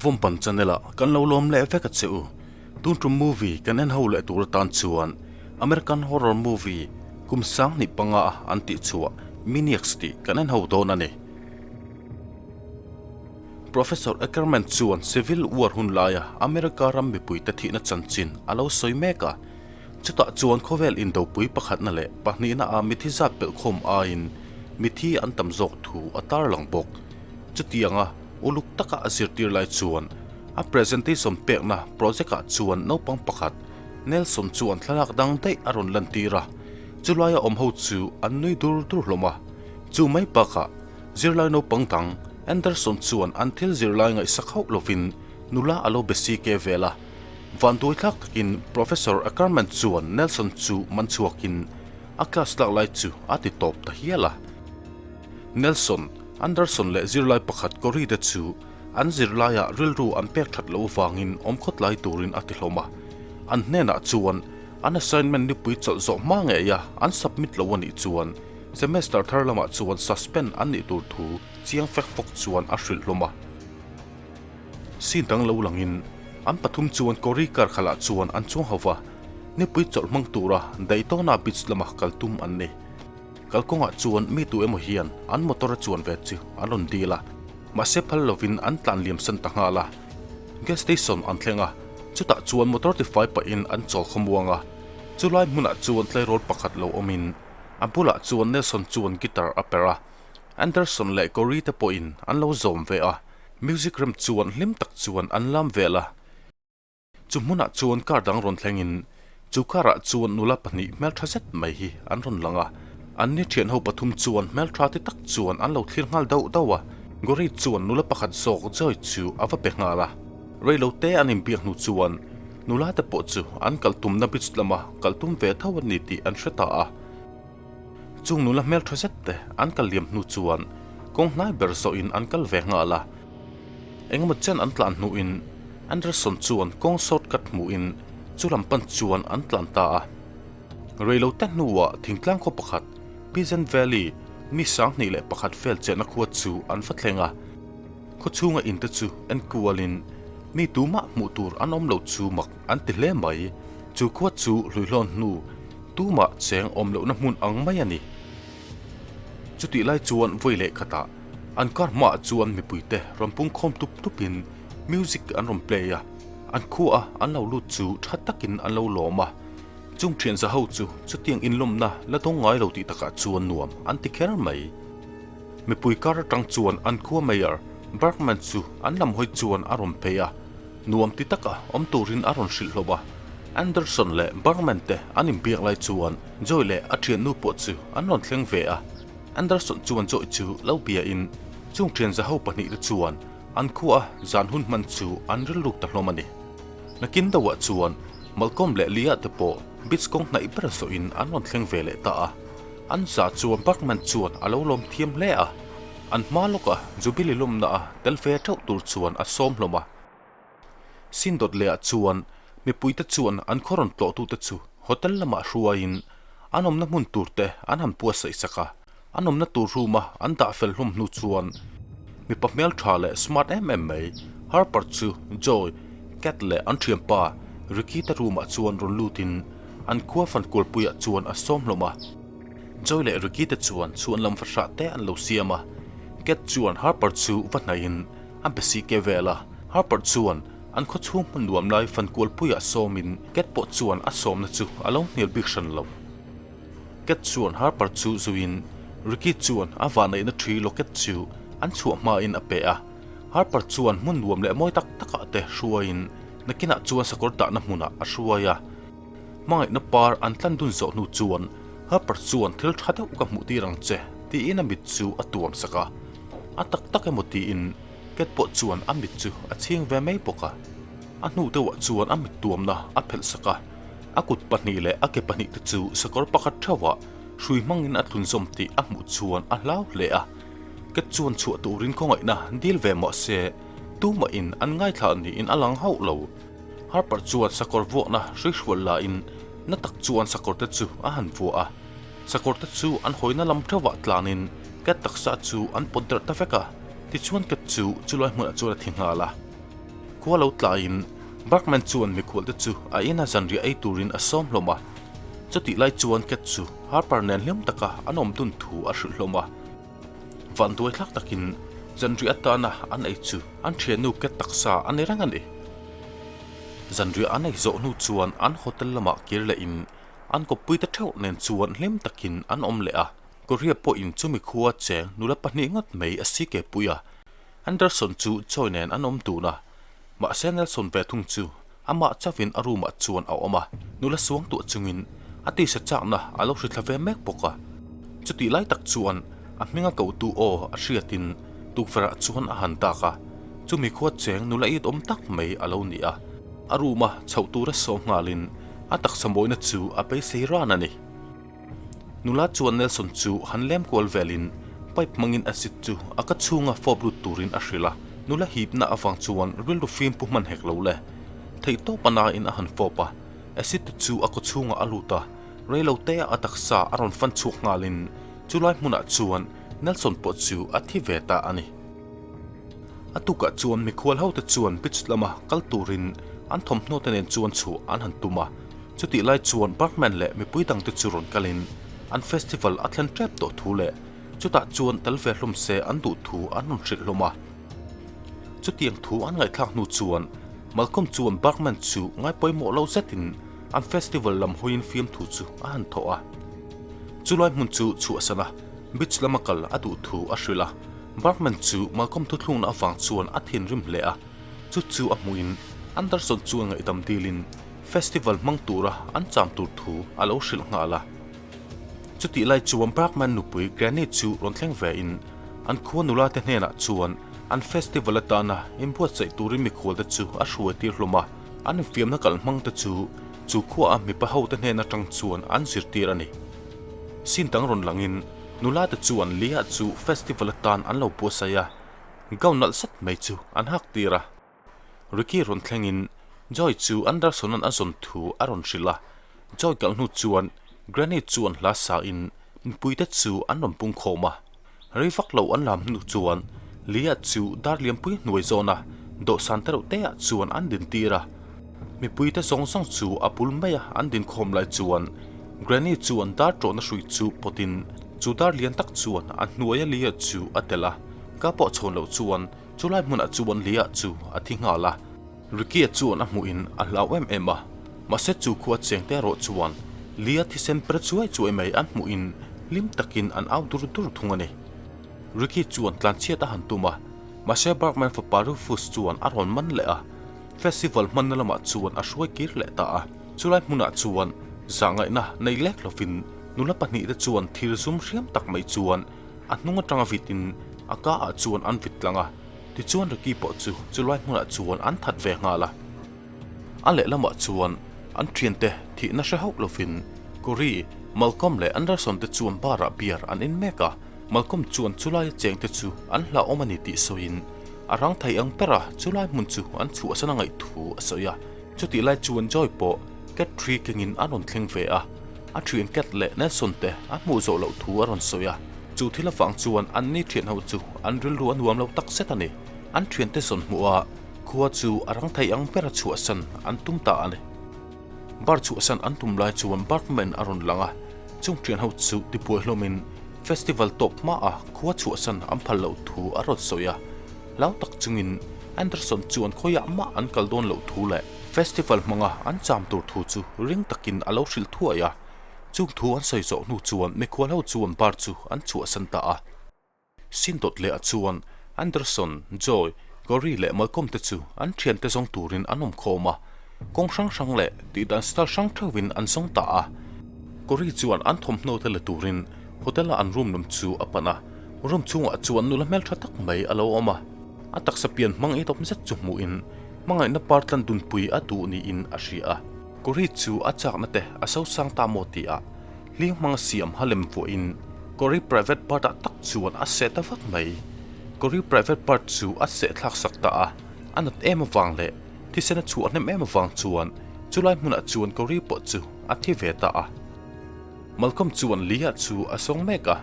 Vawmpan channel ah kan lo lawm leh vek a che u. Tun tum movie kan en ho leh tur atan chuan American horror movie kum 2005 a an tih chhuah Maniacs tih kan en ho dawn a ni. Professor Ackerman chuan Civil War hun laia America ram mipuite thihna chanchin a lo sawi mek a. Chutah chuan khawvel indopui pakhatna leh pahnihna ah mithi zat pelhkhawm aiin mithi an tam zawk thu a tarlang bawk. Chutianga uluk taka a zirtir lai chuan a presentation pekna project ah chuan naupang pakhat Nelson chuan thlalak dang daih a rawn lantir a, chulaia awm ho chu an nui dur dur hlawm a. Chu mai bakah zirlai naupang dang Anderson chuan an thil zirlai ngaihsak hauh lovin nula a lo be si ke vel a. Vanduai thlak takin Professor Ackerman chuan Nelson chu man chhuakin a class lak lai chu a ti tawp ta hial a. Nelson, Anderson leh zirlai pakhat Cory te chu an zirlaiah rilru an pek that loh avangin awm khawtlai turin a ti hlawm a. An hnenah chuan an assignment nipui chawlh zawh hma ngeia an submit lo a nih chuan semester thar lamah chuan suspend an nih tur thu chiang fek fawk chuan a hrilh hlawm a. Scene dang lo langin an pathum chuan Cory car khalah chuan an chuang ho va, nipui chawlh hmang tura Daytona Beach lama kal tum an ni. Kalkawngah chuan mi tu emaw hian an motor a chuan ve chu an rawn dil a, mahse phal lovin an tlan liam san ta nghal a. Gas station an thleng a, chutah chuan motor tifai pahin an chawl khawmuang a. Chulai hmunah chuan tleirawl pakhat lo awmin a bulah chuan Nelson chuan guitar a perh a, Anderson leh Cory te pawhin an lo zawm ve a. Music rem chuan hlim tak chuan an lam vel a. Chu hmunah chuan car dang rawn thlengin chu car ah chuan nula pahnih hmeltha zet mai hi an rawn lang a. An ni thian ho pathum chuan hmeltha ti tak chuan an lo thlir nghal dauh dauh a. Gory chuan nula pakhat zawk Joy chu a va pe nghal a. Reilo te an inbiak hnu chuan nula te pawh chu an kal tumna beach lama kal tum ve tho an ni tih an hre ta a. Chung nula hmeltha zet te an kal liam hnu chuan kawng hnai ber zawhin an kal ve nghal a. Engemaw chen an tlan hnuin Anderson chuan kawng shortcut hmuhin chu lam pan chuan an tlan ta a. Reilote hnuah thingtlang khaw pakhat Pigeon Valley mi 21 vel chenna khua chu an va thleng a. Khaw chhunga inte chu en kualin mi tumah hmuh tur an awm lo chu mak an ti hle mai. Chu khua chu hluihlawn hnu Tumah cheng awm lohna hmun ang mai a ni. Chutih lai chuan vawi leh khatah an car hmaah chuan mipuite rawn pung khawm tup tupin music an rawn play a, an khua a an lo lut chu tha takin an lo lawm a. Chung thian za ho chu chutiang inlawmna la dawng ngai lo tih takah chuan nuam an ti kher mai. Mipui car atang chuan an khua Mayor Bergman chu an lam hawi chuan a rawn phei a. Nuam ti taka awm turin a rawn hrilh hlawm a, Anderson leh Bergman te an inbiak lai chuan Joy leh a thiannu pawh chu an rawn thleng ve a. Anderson chuan Joy chu lo biain chung thian zaho pahnihte chuan an khua a zan hun hman chu an rilruk ta hlawm a ni. Nakin deuhah chuan Malcolm leh Leah te pawh beach kawng hnaih ber zawhin an rawn thleng ve leh ta a. An za chuan Bergman chuan a lo lawm thiam hle a. An hma lawka Jubilee lawmna a tel ve theuh tur chuan a sawm hlawm a. Sindawt lehah chuan mipuite chuan an khaw rawn tlawhtute chu hotel lamah hruaiin an awmna hmun turte an han puatsaih sak a. An awmna tur room a an dah fel hlawm hnu chuan mipa hmeltha leh smart em em mai Harper chu Joy, Cat leh an thianpa Ricky te room ah chuan rawn lutin an khua fankualpuiah chuan a sawm hlawm a. Joy leh Ricky te chuan chhuan lam fahrah te an lo siam a, Cat chuan Harper chu va hnaihin a be si ke vel a. Harper chuan an khaw chhung hmun nuam lai fankualpuiah sawmin Cat pawh chuan a sawmna chu a lo hnial bik hran lo. Cat chuan Harper chu zuiin Ricky chuan a vahneihna thi locket chu an chhuah hmain a pe a. Harper chuan hmun nuam leh mawi tak takah te hruaiin nakinah chuan sakawr dahna hmunah a hruai a. Hmangaihna par an tlan dun zawh hnu chuan Harper chuan thil tha deuh ka hmuh tir ang che tiin a mit chu a tuam sak a. A tak tak emaw tiin Cat pawh chuan a mit chu a chhing ve mai bawk a. A hnu deuhah chuan a mit tuamna a phelh sak a, a kut pahnih leh a ke pahnih te chu sakawr pakhat theuhah hrui hmangin a tlun zawm tih a hmuh chuan a hlau hle a. Cat chuan chhuah turin khawngaihna dil ve mah se tumahin an ngaithla niin a lang hauh lo. Harper chuan sakawr vuakna hruihrual lain na tak chuan sakawrte chu a han vuah a. Sakawrte chu an hawina lam theuhah tlanin Cat taksa chu an pawt derh ta vek a, tichuan Cat chu chulai hmunah chuan a thi nghal a. Khua lo tlaiin Bergman chuan mikhualte chu a ina zanriah ei turin a sawm hlawm a. Chutih lai chuan Cat chu Harper nen hlim taka an awm dun thu a hrilh hlawm a. Vanduai thlak takin zanriah atana an ei chu an thiannu Cat taksa a ni reng a ni. Zanriah an ei zawh hnu chuan an hotel lamah kir lehin an kawppuite theuh nen chuan hlim takin an awm leh a. Korea pawhin chumi khua cheng nula pahnih ngawt mai a si ke pui a. Anderson chu Choi nen an awm dun a, mahse Nelson ve thung chu amah chauhin a room ah chuan a awm a, nula suang tuah chungin a tisa chakna a lo hrithla ve mek bawk a. Chutih lai tak chuan a hminga kotu aw a hriatin tukverh ah chuan a han dak a, chumi khua cheng nula it awm tak mai a lo ni a, a room a chhoh tura sawm nghalin a taksa mawina chu a beisei ran a ni. Nula chuan Nelson chu han lem kual velin pipe hmangin acid chu a ka chhunga fawp lut turin a hrilh a, nula hipna avang chuan rilru fim pu hman hek lo le. Theihtawp a nain a han fawp a, acid te chu a kawchhungah a lut a, reilo te a taksa a rawn fan chhuak nghalin chulai hmunah chuan Nelson pawh chu a thi ve ta a ni. A tukah chuan mikhual hote chuan beach lama kal turin an thawmhnaw te nen chuan chhuah an han tum a, chutih lai chuan Bergman leh mipui dangte chu rawn kalin an festival a thlen tep tawh thu leh chutah chuan tel ve hlawm se an duh thu an rawn hrilh hlawm a. Chutiang thu an ngaihthlak hnu chuan Malcolm chuan Bergman chu ngaipawimawh lo zetin an festival lam hawiin fiamthu chu a han thawh a. Chulai hmun chu chhuahsan a, beach lama kal a duh thu a hrilh a. Bergman chu Malcolm thuthlungna avang chuan a thinrim hle a, chu chu a hmuhin Anderson chuan ngaihdam dilin festival hmang tura an cham tur thu a lo hrilh nghal a. Chutih lai chuan Bergman nupui Granny chu rawn thleng vein an khua nula te hnenah chuan an festival atana inbuatsaih turin mikhual te chu a hruai tir hlawm a, an infiamna kalhmang te chu chu khuaa mipa ho te hnen atang chuan an zirtir a ni. Scene dang rawn langin Nula te chuan Leah chu festival atan an lo buatsaih a, gown nalh zet mai chu an hak tir a. Ricky rawn thlengin Joy chu Anderson-a'n a zawn thu a rawn hrilh a, Joy kalh hnu chuan Granny chuan hla sain mipuite chu an rawn pung khawm a. Rei vak lo an lam hnu chuan Leah chu dar lianpui hnuai zawn a, dawhsan te reuh te ah chuan an din tir a. Mipuite zawng zawng chu a bul mai a an din khawm lai chuan Granny chuan dar tawhna hrui chu pawtin chu dar lian tak chuan a hnuaia Leah chu a telh a, ka pawh chhawn loh chuan chulai hmunah chuan Leah chu a thi nghal a. Ricky-a chuan a hmuhin a hlau em em a, mahse chu khua cheng te erawh chuan Leah thisen per chuai chuai mai an hmuhin hlim takin an au dur dur thung a ni. Ricky chuan tlanchhiat a han tum a, mahse Bergman fapa Rufus chuan a rawn man leh a, Festival hmanna lamah chuan a hruai kir leh ta a, chulai hmunah chuan zahngaihna nei lek lovin nula pahnihte chuan thir zum hriam tak mai chuan a hnung atanga vitin a ka ah chuan an vit tlang a, tichuan Ricky pawh chu chulai hmunah chuan an that ve nghal a. A lehlamah chuan an thiante thihna hre hauh lovin Corey, Malcolm leh Anderson te chuan bar ah beer an in mek a, Malcolm chuan chulaia chengte chu an hlauhawm a ni tih sawiin A rang thei ang ber a, chulai hmun chu an chhuahsan a ngaih thu a sawi a. Chutih lai chuan Joy pawh Cat Tree kengin a rawn thleng ve a, a thian Cat leh Nelson te a hmuh zawh loh thu a rawn sawi a. Chu thil avang chuan anni thian ho chu an rilru a nuam lo tak zet a ni. An thiante zawn hmuh a, khua chu a rang thei ang ber a chhuahsan an tum ta a ni. Bar chhuahsan an tum lai chuan Bergman a rawn lang a, chung thian ho chu tibuai hlawmin festival tawp hmaah khua chhuahsan an phal loh thu a rawn sawi a. Hlau tak chungin Anderson chuan khawiah mah an kal dawn loh thu leh festival hmanga an cham tur thu chu ring takin a lo hrilh thuai a. Chung thu an sawi zawh hnu chuan mikhual ho chuan bar chu an chhuahsan ta a. Sin dawt leh ah chuan Anderson, Joy, Corey leh Malcolm te chu an thiante zawng turin an awm khawm a, kawng hrang hrang leh tihdan style hrang theuhin an zawng ta a. Corey chuan an thawmhnaw te la turin hotel a an room lam chu a pan a, room chhungah chuan nula hmeltha tak mai a lo awm a, a taksa pian hmang itawp zet chu hmuhin hmangaihna par tlan dunpui a duh niin a hria a. Corey chu a chakna te a sosang ta maw tih ah Hling hmanga siam ha lem vuahin Kori private part ah tak chuan a seh ta vak mai. Kori private part chu a seh thlak sak ta a, a nat em avang leh thisen a chhuah hnem em avang chuan chulai hmunah chuan Kori pawh chu a thi ve ta a. Malcolm chuan Leah chu a zawng mek a,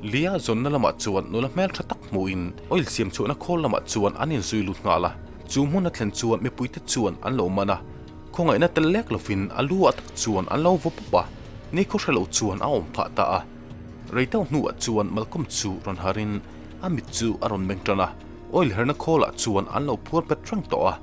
Leah zawnna lamah chuan nula hmeltha tak hmuhin oil siam chhuahna khawl lamah chuan an inzui lut nghal a. Chu hmun a thlen chuan mipuite chuan an lo man a, khawngaihna tel lek lovin a lu ah tak chuan an lo vaw pawp a, nikhaw hre lo chuan a awm phah ta a. Rei deuh hnuah chuan Malcolm chu rawn harin a mit chu a rawn meng tan a, oil herna khawlah chuan an lo phuar bet reng tawh a.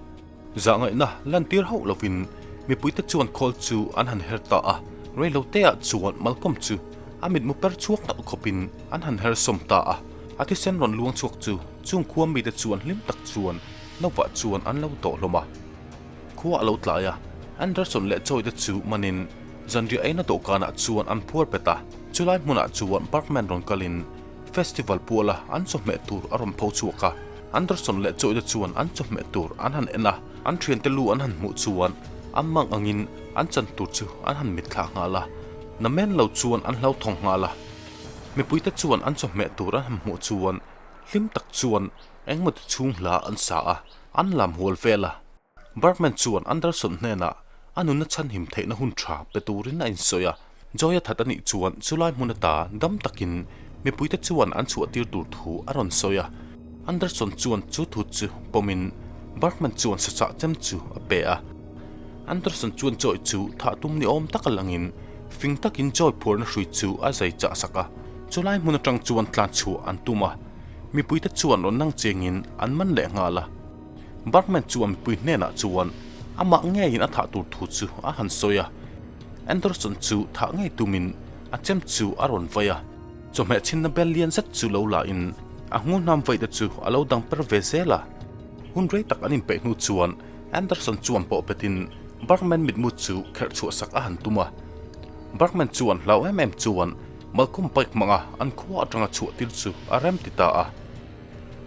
Zahngaihna lantir hauh lovin mipuite chuan khawl chu an han her ta a, reiloteah chuan Malcolm chu a mitmu per chhuak nalh khawpin an han her sawm ta a, a thisen rawn luang chhuak chu chung khua mite chuan hlim tak chuan novah chuan an lo tawh hlawm a. Khua a lo tlai a, Anderson leh Joy te chu manin zanriah eina dawhkanah chuan an phuar pet a, chulai hmunah chuan Bergman rawn kalin festival puala an chawhmeh tur a rawn pho chhuak a. Anderson leh Joy te chuan an chawhmeh tur an han en a, an thiante lu an han hmuh chuan an mang angin an chan tur chu an han mitthlah nghal a, namen lo chuan an hlauthawng nghal a. Mipuite chuan an chawhmeh tur an han hmuh chuan hlim tak chuan engemaw ti chhung hla an sa a, an lam hual vel a. Bergman chuan Anderson hnenah a nunna chhanhim theihna hun tha pe turin a insawi a, Joy a that a nih chuan chulai hmun ata dam takin mipuite chuan an chhuahtir tur thu a rawn sawi a. Anderson chuan chu thu chu pawmin Bergman chuan sachah chem chu a pe a. Anderson chuan Joy chu thah tum ni awm taka langin fing takin Joy phuarna hrui chu a zai chah sak a, chulai hmun atang chuan tlan chhuah an tum a, mipuite chuan rawn nang chengin an man leh nghal a. Bergman chuan mipui hnenah chuan amah ngeiin a thah tur thu chu a han sawi a, Anderson chu thah ngei tumin a chem chu a rawn vai a, chawhmeh chhinna bel lian zet chu lo la in a ngulhnam vaih te chu a lo dang per ve zel a. Hun rei tak an inpeih hnu chuan Anderson chuan pawh petin Bergman mitmu chu kherh chhuah sak a han tum a. Bergman chuan hlau em em chuan Malcolm bike hmanga an khua atanga chhuah tir chu a rem ti ta a.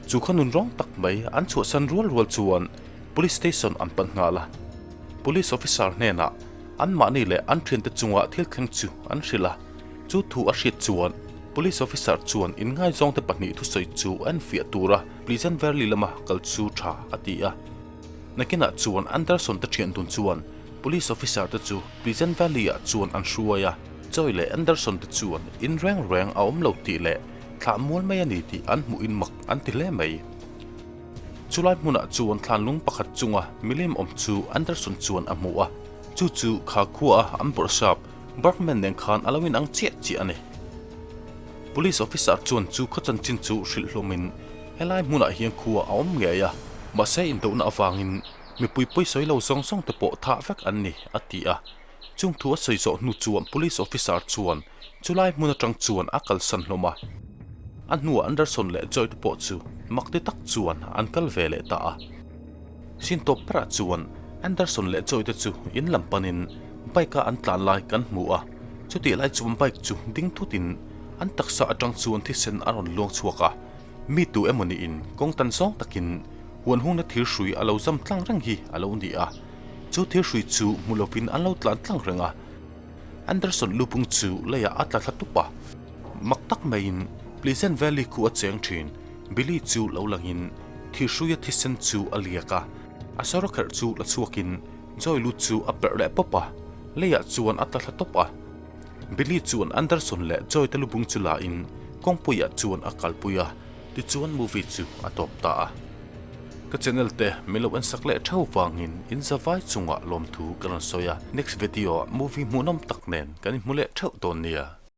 Chu kha nun rawng tak mai an chhuahsan rual rual chuan Police Station an pan nghal a. Police officer hnenah anmahni leh an thiante chunga thil thleng chu an hrilh a. Chu thu a hriat chuan Police officer chuan inngaizawngte pahnih thusawi chu a enfiah tura Pleasant Valley lama kal chu tha a ti a. Nakinah chuan Anderson te thian dun chuan Police officer te chu Pleasant Valley ah chuan an hruai a, Joy leh Anderson te chuan in reng reng a awm lo tih leh thlah mual mai a ni tih an hmuh in mak an ti hle mai. Chulai hmunah chuan thlanlung pakhat chunga milim awm chu Anderson chuan a hmu a, chu chu kha khua a an bawrhsap Bergman nen khan a lo inang chiah chiah a ni. Police officer chuan chu khaw chanchin chu hrilh hlawmin Helai hmunah hian khua a awm ngei a, mahse indohna avangin mipui pawisawi lo zawng zawng te pawh thah vek an ni, a ti a. Chung thu a sawi zawh hnu chuan Police officer chuan chulai hmun atang chuan a kalsan hlawm a. A hnuah Anderson leh Joy te pawh chu mak ti tak chuan an kal ve leh ta a. Sin tawp berah chuan Anderson leh Joy te chu in lam panin bike a an tlan lai kan hmu a, chutih lai chuan bike chu ding thutin an taksa atang chuan thisen a rawn luang chhuak a. Mi tu emaw niin kawng tan zawng takin huan hungna thir hrui a lo zam tlang reng hi a lo ni a, chu thir hrui chu hmu lovin an lo tlan tlang reng a. Anderson lupung chu leiah a tla thla tup a, mak tak maiin Pleasant Valley khu a cheng thin Billy chu lo langin thir hruia thisen chu a liak a, a sawra kherh chu la chhuakin Joy lu chu a perh leh pawp a, leiah chuan a tla thla tawp a. Billy chuan Anderson leh Joy te lubung chu la in kawngpuiah chuan a kalpui a, tichuan movie chu a tawp ta a. Ka channel te min lo ensak leh theuh vangin in zavai chungah lawmthu ka rawn sawi a, next video ah movie hmuhnawm tak nen kan inhmu leh theuh dawn nia.